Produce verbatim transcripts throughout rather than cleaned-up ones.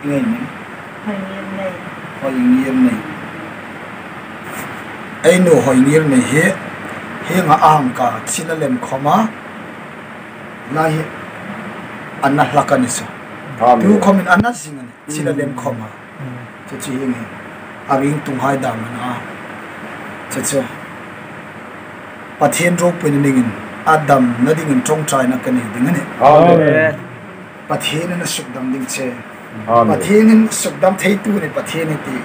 Ngai ni. Hoi ngir nei. Hoi ngir nei. Ei nu Hoi ngir nei hi, hi nga ang ka chila lem khoma. Lai hi, an na hlak a ni chu. Amen. Tu khomin an na zing a ni, chila lem khoma. Chu chu hi nge. A ring tung hai dam a na. Chu chu. Pathien ropuina dingin, a damna dingin ṭawngṭaina ka nei ding a nih. Amen. Pathienin a sukdam ding che. Amen. Pathienin sukdam theitu ni Pathien ti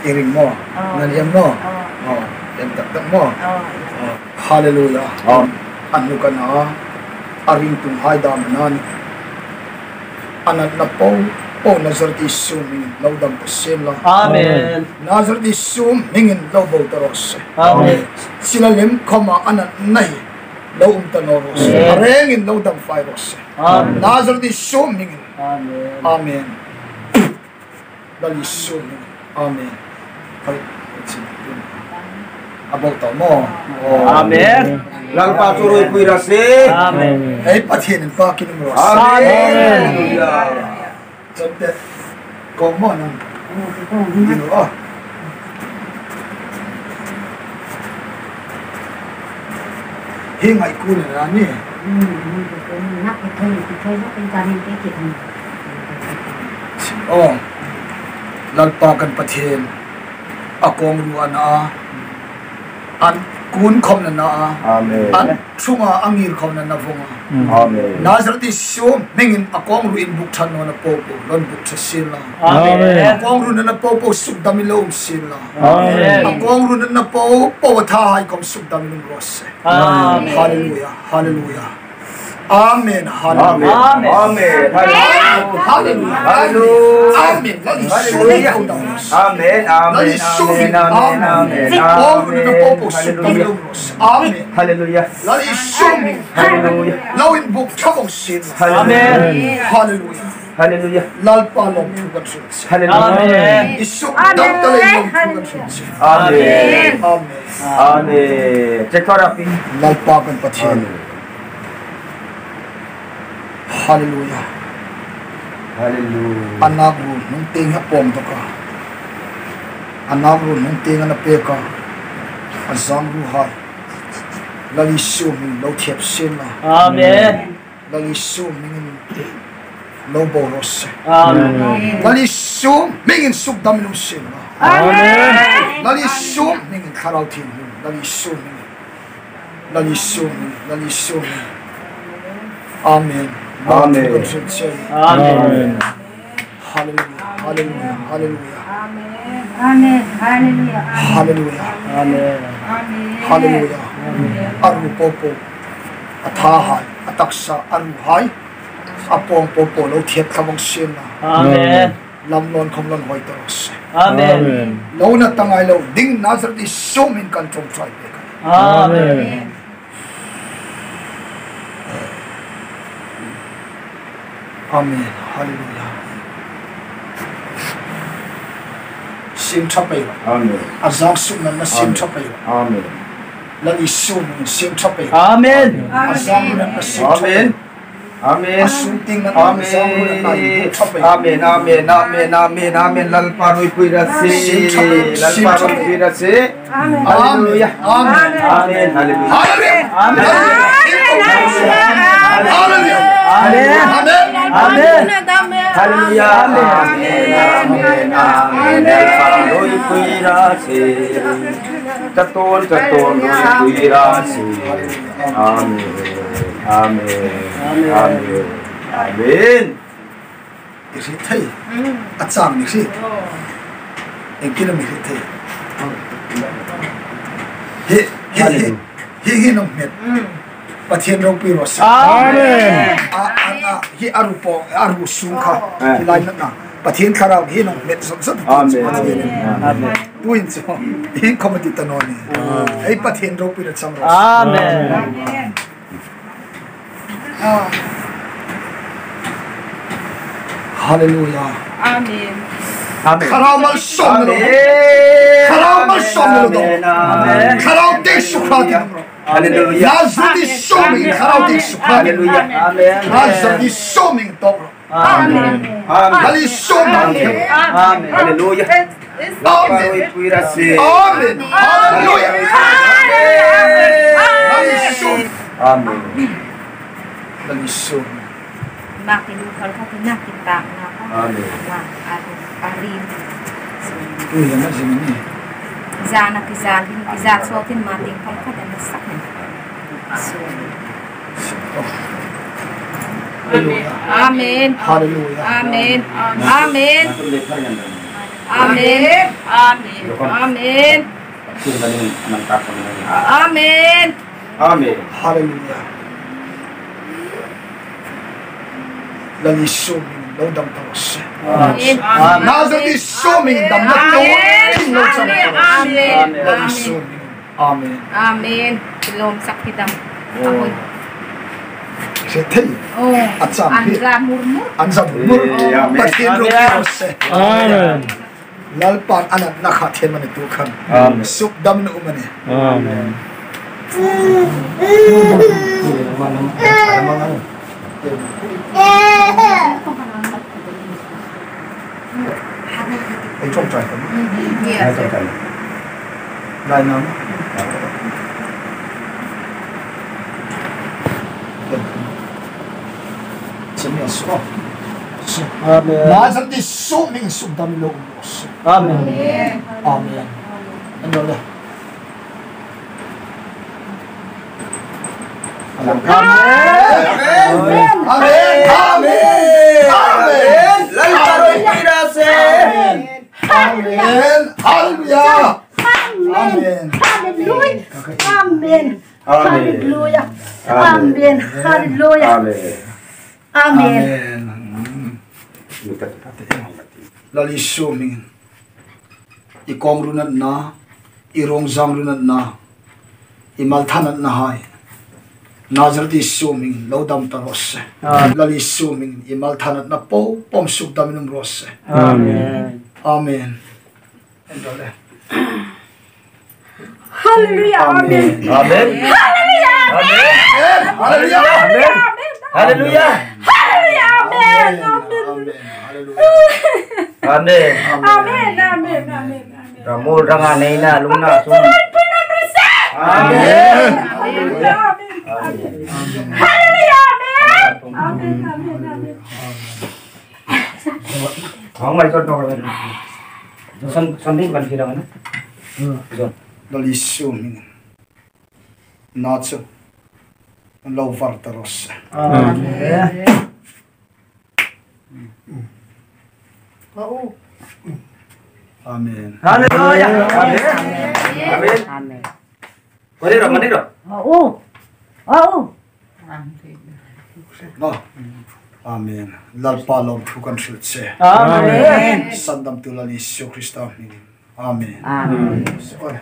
i ring maw? Amen. Nan em maw? Amen. Aw, em tak tak maw? Amen. Aw. Hallelujah. Amen. A hnu ka na, a ring tung hai dam a na ni. A natna po po Nazareth Isu hmingin lo dam ta sien la. Amen. Nazareth Isu hmingin lo bo ta raw se. Amen. Chila lem khoma a natna hi lo um ta naw raw se. Amen. A rengin lo dam fai raw se. Amen. Nazareth Isu hmingin. Amen. Amen. Lal Isu hmingin. Amen. Hoi. A bo ta maw? Amen. Lalpa chu ruoipui raw se. Amen. Ei Pathienin pa kin um raw se. Amen. Hallelujah. Chante. Ko mo nang. Ding ro. Hi ngai ku na ni. Oh. Lalpa kan Pathien. A kawng ruo a na a. An kun khawm na na a. Amen. An chunga a ngir khawm na na vong a. Amen. Nazareth Isu hmingin a kawng ruo inbuk ṭhat nawna po po lo inbuk ṭha sien la. Amen. A kawng ruo na na po po sukdamin lo um sien la. Amen. A kawng ruo na na po po a thahai khawm sukdamin um raw se. Amen. Hallelujah. Hallelujah. Amen. Hallelujah. Amen. Amen. Hallelujah. Hallelujah. Amen. Hallelujah. Amen. Amen. Amen. Amen. Amen. Amen. Hallelujah. Hallelujah. Hallelujah. Hallelujah. Hallelujah. Lalpa lawmthu kan hril che. Hallelujah. Amen. Isu Amen. Dam ta lei lawmthu kan hril che. Amen. Amen. Amen. Che kara pi. Lalpa kan Pathien. Amen. Hallelujah. Hallelujah. A nak ruo hnung tieng a pawm dawk a. A nak ruo hnung tieng a na pek a. A zang ruo hai. Lal Isu hmingin lo thiep sien la. Amen. Lal Isu hmingin lo bo raw se. Amen. Lal Isu hmingin sukdamin um sien la. Amen. Lal Isu hmingin Thlarau Thienghlim. Lal Isu hmingin. Lal Isu hmingin. Lal Isu hmingin. Amen. Amen. Amen. Amen. Hallelujah, hallelujah, hallelujah. Amen. Amen. Hallelujah. Hallelujah. Amen. Amen. Hallelujah. Amen. A ruo po po. A thahai, a taksa, a ruo hai. A pawng po po lo thiep tlang sien la. Amen. Lam lawn khawm lawn hoi ta raw se. Amen. Amen. Lo na ta ngai lo ding Nazareth Isu hmingin kan ṭawngṭai pek a. Amen. Amen. Hallelujah. Siem ṭha pei la. Amen. A zak suknatna siem ṭha pei la. Amen. Lal Isu hmingin siem ṭha pei la. Amen. A zaknatna siem ṭha pei la. Amen. Amen. A sum ting na a zak suknatna siem ṭha pei la. Amen. Amen. Amen. Amen. Amen. Lalpa ruoipui raw se. Siem ṭha pei la. Lalpa ruoipui raw se. Amen. Hallelujah. Amen. Amen. Hallelujah. Amen. Hallelujah. Amen. Amen. Hallelujah. Amen. Amen. Amen. Amen. Hallelujah. Amen. Amen. Amen. Amen. Amen. I hriet thei. Mm. A chang mi hriet. Oh. Engtin am i hriet thei. Hi, hi, hi, hi, hi nong hmet. Mm. Pathien ropui raw se. Amen. A, a, a, hi a ruo po, a ruo sung kha. Oh. Hi lai na na. Pathien Thlarau hi nong hmet zot zot. Amen. Pathien. Amen. Tuhin chu. Hi committee ta naw ni. Amen. Ei Pathien ropuina chang raw se. Amen. Amen. Oh. Hallelujah. Amen. Amen. Thlarau malsawmna lo. Amen. Thlarau malsawmna lo. Amen. Amen. Thlarau te sukha ti. Hallelujah. Nazareth Isu hmingin thlarau tieng sukha. Hallelujah. Amen. Nazareth Isu hmingin tawk ro. Amen. Amen. Lal Isu hmingin. Amen. Hallelujah. Amen. Amen. Hallelujah. Lal Isu. Amen. Lal Isu. Maki lu kal khat na ki tak na ka. Amen. Ma a ri. Ui, na zin ni. Zana ki zal hin, ki zal so tin ma ting kal khat na sak ni. So. Amen. Hallelujah. Amen. Amen. Amen. Amen. Amen. Amen. Amen. Hallelujah. Lal Isu hmingin lo dam ta raw se. Amen. Nazareth Isu hmingin damna tuok lo chang ta raw se. Amen. Lal Isu hmingin. Amen. Amen. Kilawm sak ki dam. Oh. Amen. Se thei. Oh. A cham hi. An za mur mur. An za mur mur. Eh, amen. Pathien ro ki raw se. Amen. Lalpan a natna kha thiem a ni tu khan. Amen. Suk dam nuom a nih. Amen. Ei ṭawngṭai kan. Yes. Ei ṭawngṭai. Lai nam. Sami a su. Su. Amen. Nazareth Isu hmingin suk dam lo. Amen. Amen. Amen. Amen. Amen. Amen. Amen. Lal ka ro ira se. Amen. Amen. Hallelujah. Amen. Amen. Hallelujah. Amen. Amen. Hallelujah. Amen. Amen. Hallelujah. Amen. Amen. Amen. Lal Isu hmingin. I kawng ru natna, i ruong zang ru natna, i mal tha natna hai. Nazareth Isu hmingin lo dam ta raw se. Amen. Lal Isu hmingin i mal tha natna po po suk dam nuom raw se. Amen. Amen. Hallelujah. Amen. Amen. Hallelujah. Amen. Hallelujah. Amen. Amen. Hallelujah. Amen. Amen. Amen. Amen. Amen. Amen. Ramu ranga neina lungna sum. Amen. Amen. Hallelujah. Amen. Amen. Amen. Amen. Hong mai chon tok le. Son, son din kan kira na. Son. Lal Isu hmingin. Na chu. Lo var ta raw se. Amen. Amen. Hallelujah. Amen. Amen. Amen. Mani ro, mani ro. Au. Au. No. Amen. Lalpa lawmthu kan hril che. Amen. Sandamtu Lal Isu Krista hmingin. Amen. Amen. Oi.